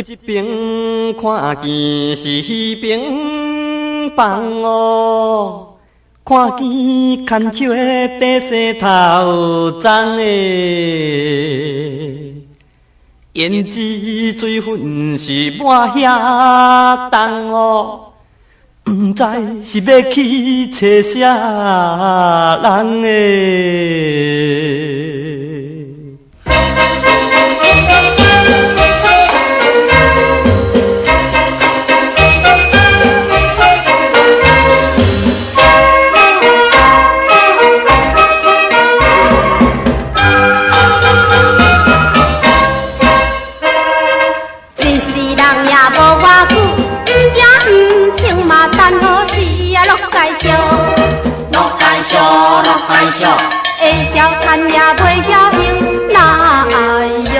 這邊看見是彼邊房哦，看見牽手的短細頭鬃的，胭脂水粉是抹遐重哦，毋知是欲去揣啥人的。一世人也無偌久，毋食毋穿嘛等好時啊，落街燒，落街燒，落街燒，會曉趁也袂曉用，哪哎喲，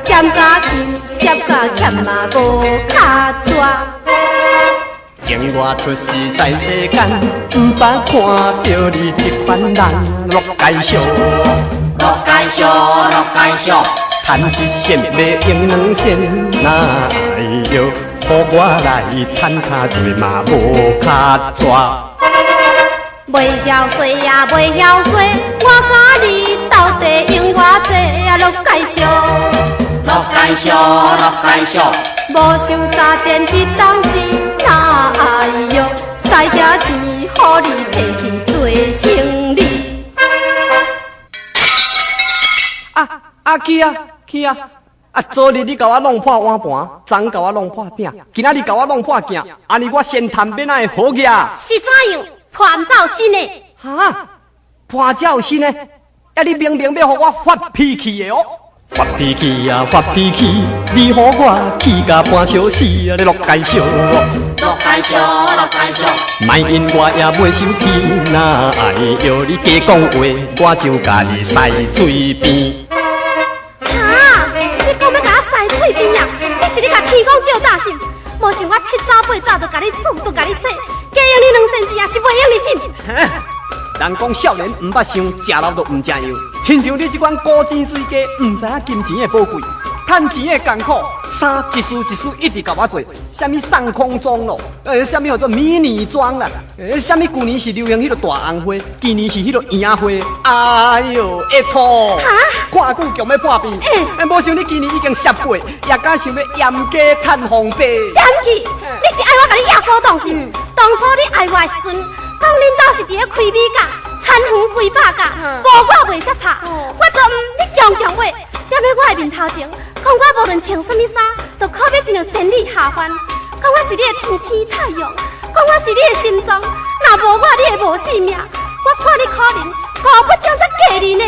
儉甲儉，攝甲儉嘛無跤紙。情我出世在世間，毋捌看著你這款人，落街燒，落街燒，落街燒，趁一仙欲用兩仙，哪哎喲，予我來趁跤濟嘛無跤紙。袂曉說呀，袂曉說，我佮你鬥地用偌濟啊，落街燒，落街燒，落街燒，無想早前彼當時，哪哎喲，使遐錢予你提去做生理。啊啊去啊去啊！啊，昨日你共我弄破碗盤，昨昏共我弄破鼎，今仔日共我弄破鏡，按呢我先趁欲哪會好額？是怎樣？破毋才有新的？哈，破才有新的？啊，你明明欲予我發脾氣的哦！發脾氣啊，發脾氣！你予我氣甲半小死啊！你落街燒，落街燒，落街燒，莫因我也袂生氣，哪哎喲，你加講話，我就共你塞喙邊。哈！你講欲共我塞喙邊啊？你是咧共天公照大心？無想我七早八早就共你煮，就共你洗，加用你兩仙錢也是袂用你心。人講少年毋捌想，食老就毋食藥。親像你這款古井水雞，毋知影金錢的寶貴，趁錢的艱苦，衫一絲一絲一直共我做，啥物送空裝咯，啥物號做迷你裝啦，啥物舊年是流行彼个大紅花，今年是彼个櫻花，哎喲，會吐，看久強欲破病，無想你今年已經18，也敢想欲鹽雞趁皇帝。嫌棄，你是愛我共你掖古董是？當初你愛我的時陣，講恁兜是佇咧開米價，田園幾百甲，無我袂識拍，我就毋你強強話，踮咧我的面頭前，講我無論穿啥物衫，都可欲親像仙女下凡，講我是你的天星太陽，講我是你的心臟，若無我你會無性命。我看你可憐，顧不上才嫁你呢。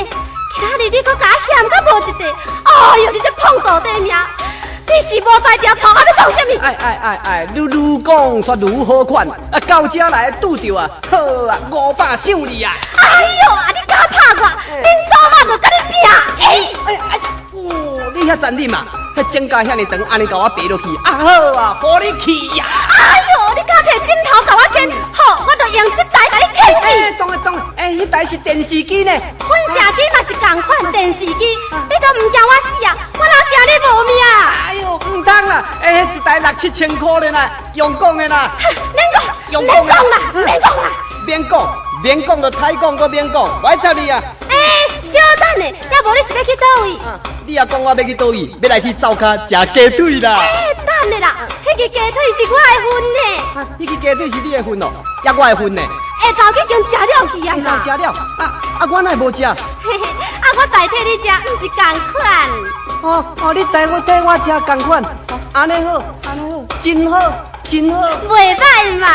今仔日你閣共我嫌甲無一塊，哎喲，你這碰倒底命！你是無才調，娶我欲創啥物？哎哎哎哎，你愈講煞愈好款，啊，到遮來拄著啊，好啊，500賞你啊！哎喲，啊你敢拍我？恁祖媽就佮你拼！哎哎，哦，你遐殘忍啊！彼指甲遐爾長，按呢共我爬落去，啊好啊，予你去呀！哎喲，你敢提枕頭共我牽？好，我就用這台共你牽去。哎，當啊當，哎，彼台是電視機呢。噴射機嘛是仝款電視機，你都毋驚我死啊？我哪驚你無命？哎喲，毋通啦！哎，一台六七千箍的啦，用講的啦。免講，免講啦，免講啦。免講，免講就歹講，閣免講，我來接你啊！欸，小等下，抑無你是欲去佗位？你若講我欲去佗位，欲來去灶跤食雞腿啦！欸，等下啦，彼支雞腿是我的份呢。啊，彼支雞腿是你的份哦，抑我的份呢？下晝去經食了去啊嘛。食了，啊啊，我哪會無食？嘿嘿，啊，我代替你食，毋是仝款。哦哦，你代我替我食仝款，按呢好，按呢好，真好，真好。袂䆀嘛。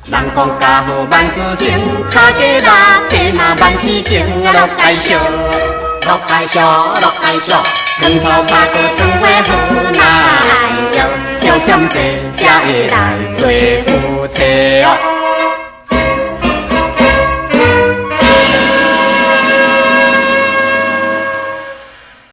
人講家好萬事成，插家落地嘛萬事興啊，落街燒，落街燒，落街燒，床頭吵閣床尾和，哪哎喲，小欠債才會來做夫妻哦。